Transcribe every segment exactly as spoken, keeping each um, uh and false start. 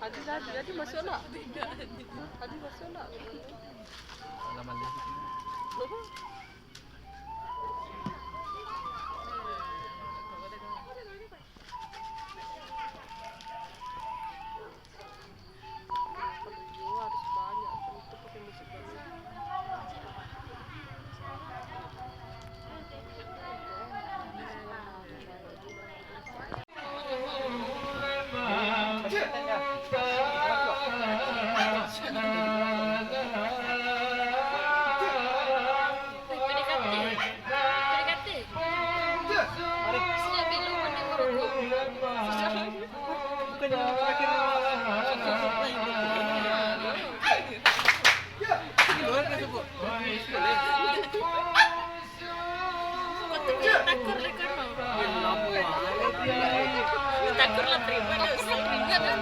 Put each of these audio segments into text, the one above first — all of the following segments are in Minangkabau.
Adi, Adi, Adi masuk nak? Adi masuk nak? Takur lah kan, mau. Takur lah, terima lah, Ustaz. Terima lah.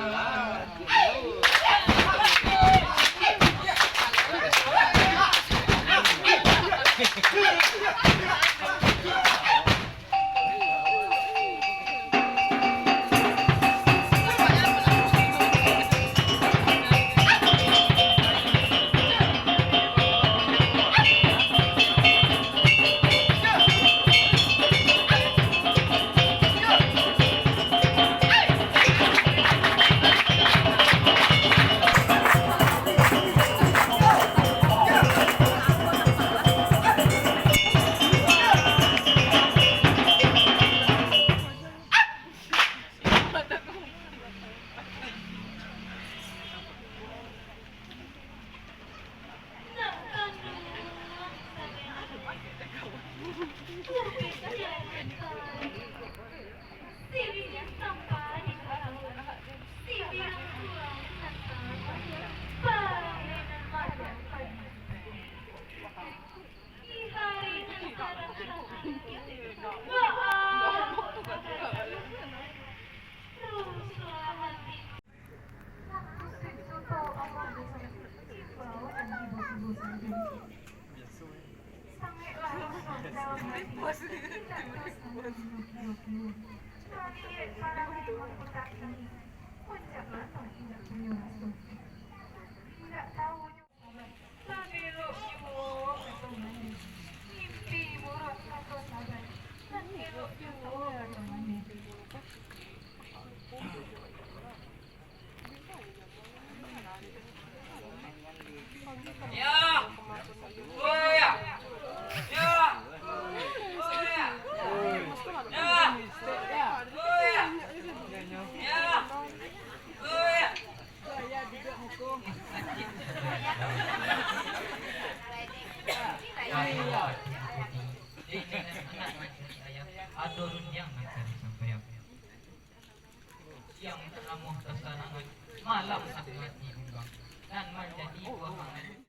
Ado rundiang nan ka disampaian. Siang tanamuah kasanangan, malam sakit hati bimbang, nan manjadi buah mangan.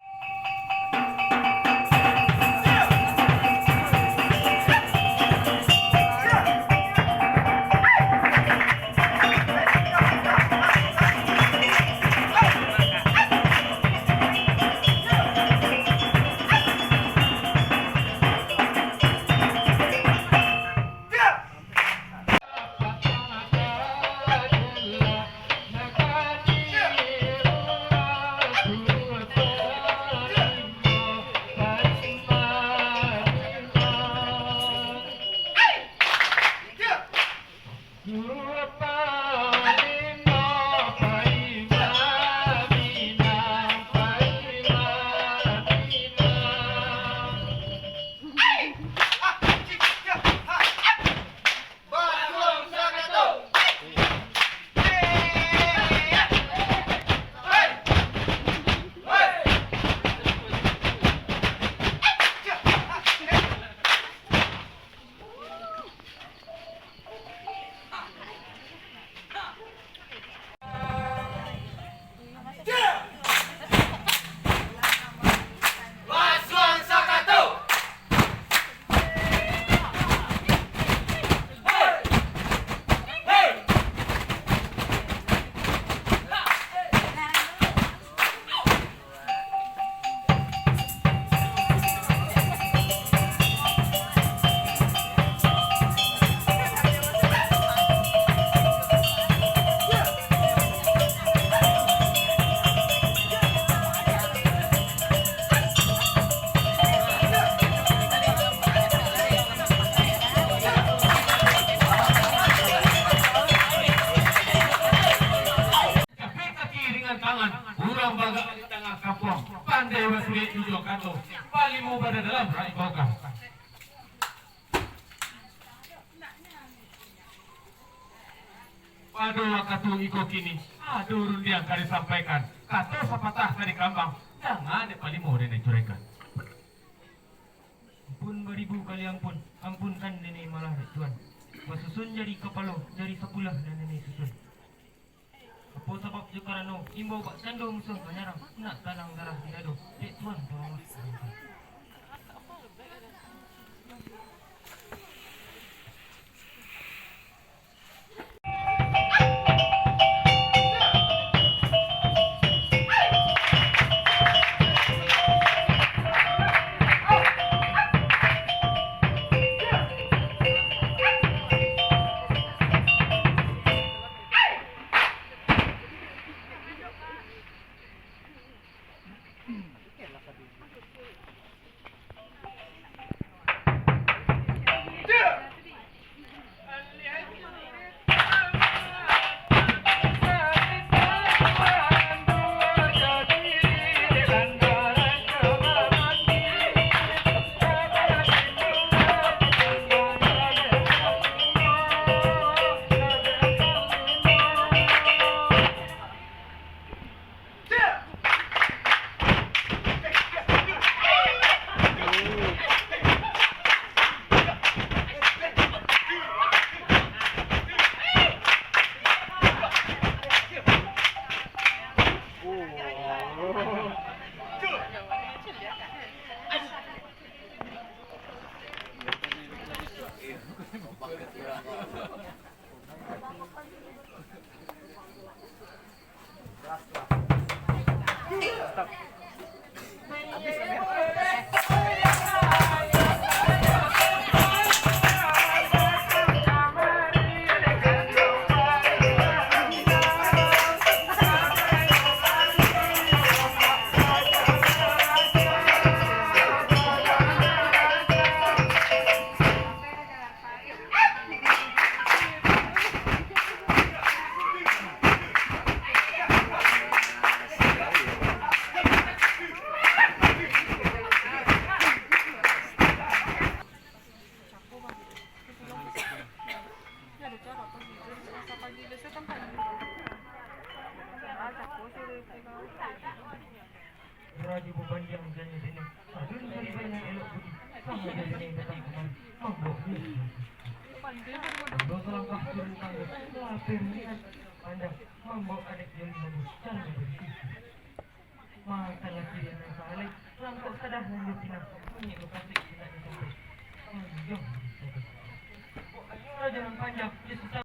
Ado wakatu iko kini, ado rundiang ka disampaikan, kato sapatah ka dikambang, jangan dek palimo den dicuraikan. Ampun baribu kali ampun, ampunkan nini malah dek Tuan. Basusun jari kapalo, jari sapulah nan nini susun. Apo sabab jo karano, imbau bak cando musuah manyarang, nak tanang darah di dado, dek Tuan tolonglah. Rajo babandiang janyo dene, adun cari banyak elok budi, samo jo dene datang kamari, mambok ni. Ambo salangkah turun tangga, lapeh niat, pandang, mambok anek joli madu, cari budi. Makan laki dene sahalai, langkok sadah nan jo pinang, bunyi bakatik sinak di samping. Anjong. Rajo nan panjang, di susah.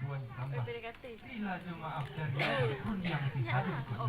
Buan tambah. Bila jo maaf dari pun yang dihadirkan.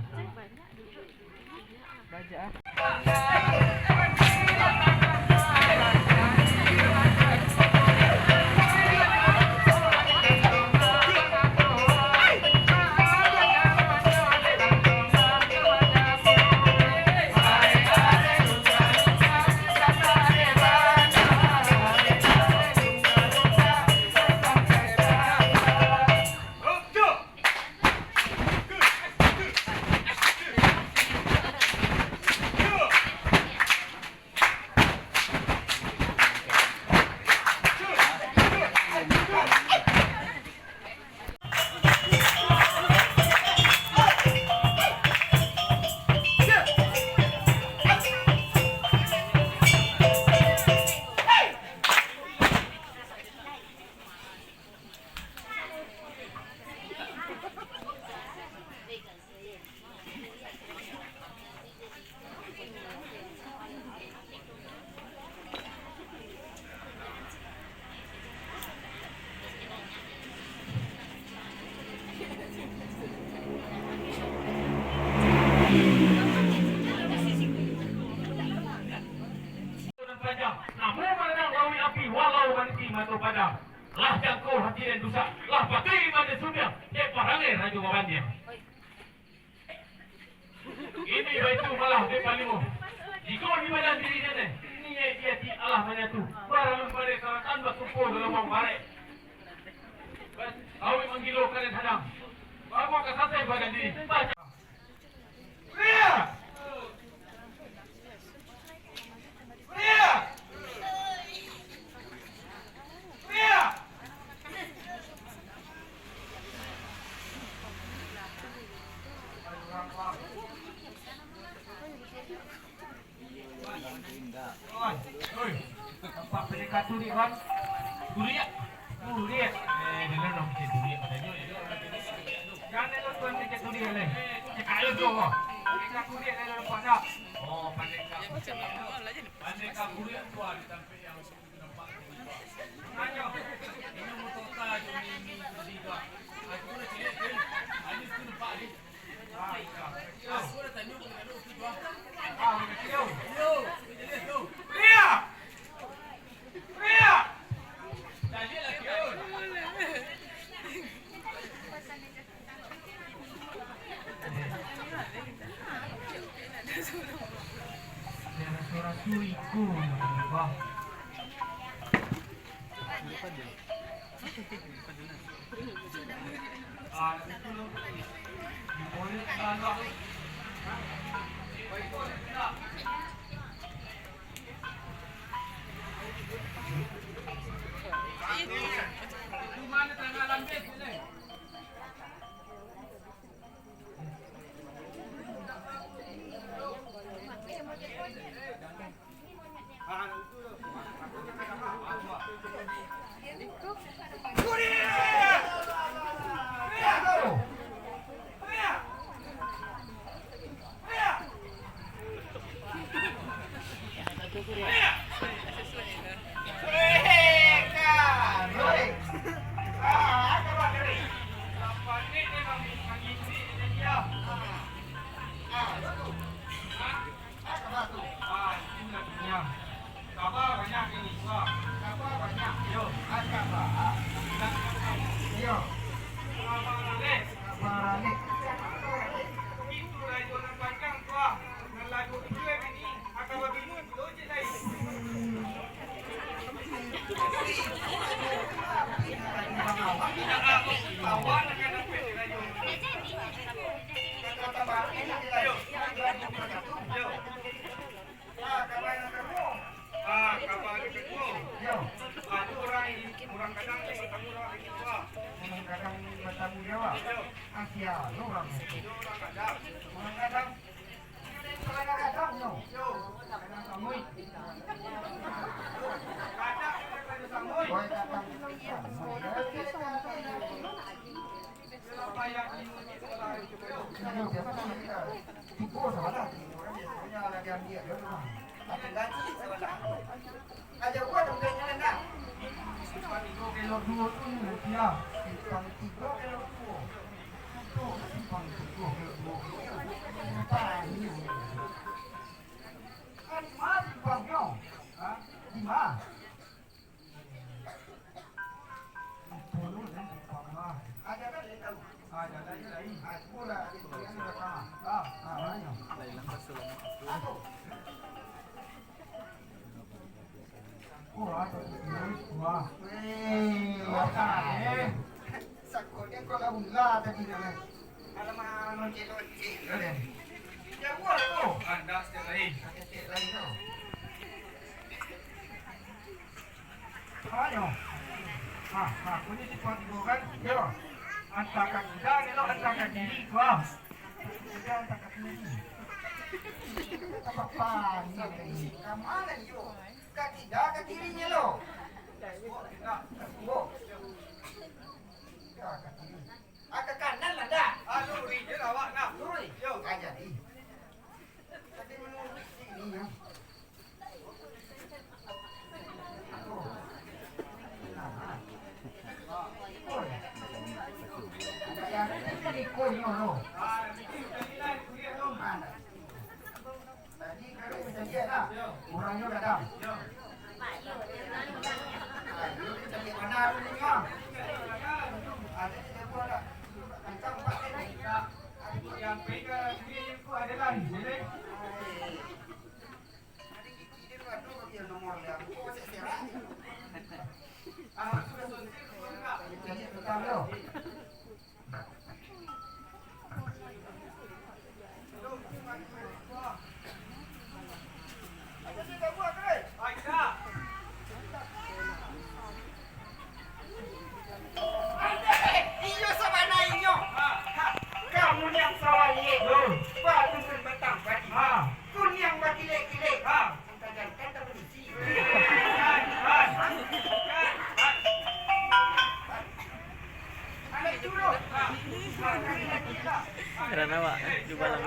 Nan panjang, namo mananang lauik api, walau maniti mato paja. Lah jangko hati den dusak, lah patuik iman den sumbiang, dek parangai rajo babandiang. Ini baitu malah dek palimo. Jikok di badan diri den, niaik di ati alah manyatu, baralun badai saratan, batumpo galumbang barek. Sauik manggilo ka den hadang, bamo ka sasai badan diri. Baca. Ka turiak, kan? Turiak? Turiak. Eh, dulu dong kecek turiak, katanyo, ya. Jan dulu tuan kecek turiak, leh. Cakak lu tu, kok. Kecek turiak dari depan, dah. Oh, pandai ka. Pandai ka turiak tu, ah, di tampek yang nampak. Tanyo. Ini motor ka, ni, ni, tadi, dah. Aku dah cek, eh. Anu tu nampak, ni. Ah, iya. Aku dah tanyo, aku dah tanyo, tu, ah. Ah, udah cek, yo. Yo, dia tu. Turiak! Kaba banyak ini, wah. Kaba banyak. Yo. Kaba. Yo. Kaba ralek. Kaba ralek. Itu rajo nan panjang tu, ah. Nan lagu itu, eh, bini. Kaba bini, lo je lai. Awak nak kena pede rajo. Yo. Yo. Ah, kaba nan kaduo. Ah, kaba nan kaduo. Yo. Ah, tu urang, urang gadang ni batamu urang gadang. Urang gadang batamu jo awak. Yo. Ah, sia lo urang tu? Yo, urang gadang. Urang gadang. Urang gadang, yo. Yo. Gadang samuik. Gadang, gadang samuik. Oi, gadang samuik. Iyo, biaso kan kito cubo sabalah, urang biasonyo lah diambiak dulu mah. Tapi gaji sabalah. Aja buat dompetnyo rendah. Simpang tigo kelok duo tu rupiah. Simpang tigo kelok duo. Itu simpang tigo kelok duo. Simpang ni. Ah, di ma simpangnyo? Ha? Di ma? Alamak, lonce-lonce. Jauah tu. Anda setiap lain. Setiap lain tu. Ayo. Ha, ha, kunci simpang tigo kan? Yo. Antakan udah, elok antakan diri, wah. Udah antakan diri. Apa-apa ni, ka ma yo? Ka kida, ka kiri nyo lo. Ka kiri. Ka kiri. Ah, ka kanan lah, dah. Ah, lurih je lah awak, nah. Lurih? Yo. Ah, jadi. Tapi menurut sini, ya. Urangnyo gadang. Iyo sabana inyo. Kamu nian sawaliek. Batu sambatang padi. Karena awak jubalang.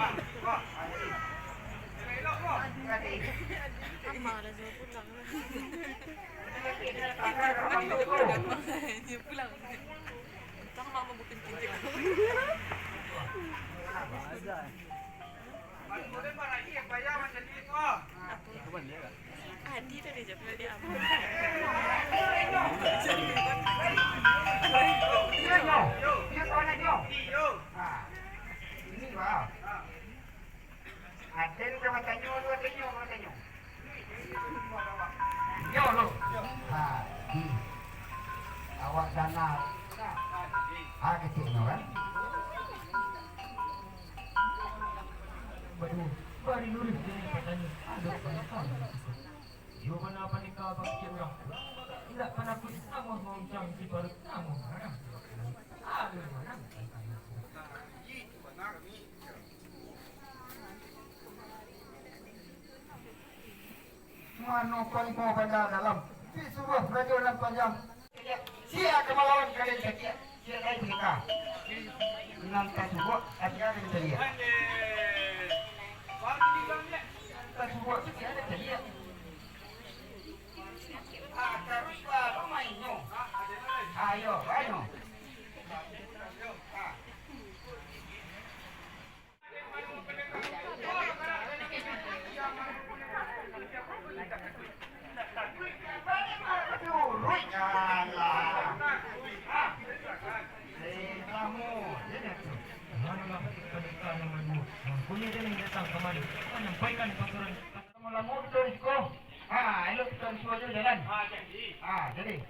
Pulang. Entah mama bukan cincin. Adi tadi je pernah dia apa? Aden ka batanyo, lu batanyo, batanyo. Yo lo. Ha, di. Awak dana. Ha, kecilnyo kan. Waduh, bari luruih diri batanyo. Aduh, banyak kali. Yo bana pandeka bakecil urang. Indak panakut namuah mancang di paruik namuah marah. Aduh, marah. Mano pangulo banda dalam, disuruah rajo nan panjang. Sia ka malawan ka den caliak, sia lai bingka. Nan tasuruak, ati ka den caliak. Tasuruak tu sia den caliak. Ah, taruih baa mainnyo. Ayo, baino. Ah. Lamo kito di siko. Ah, elok kito di siko jo jalan. Ah, jadi.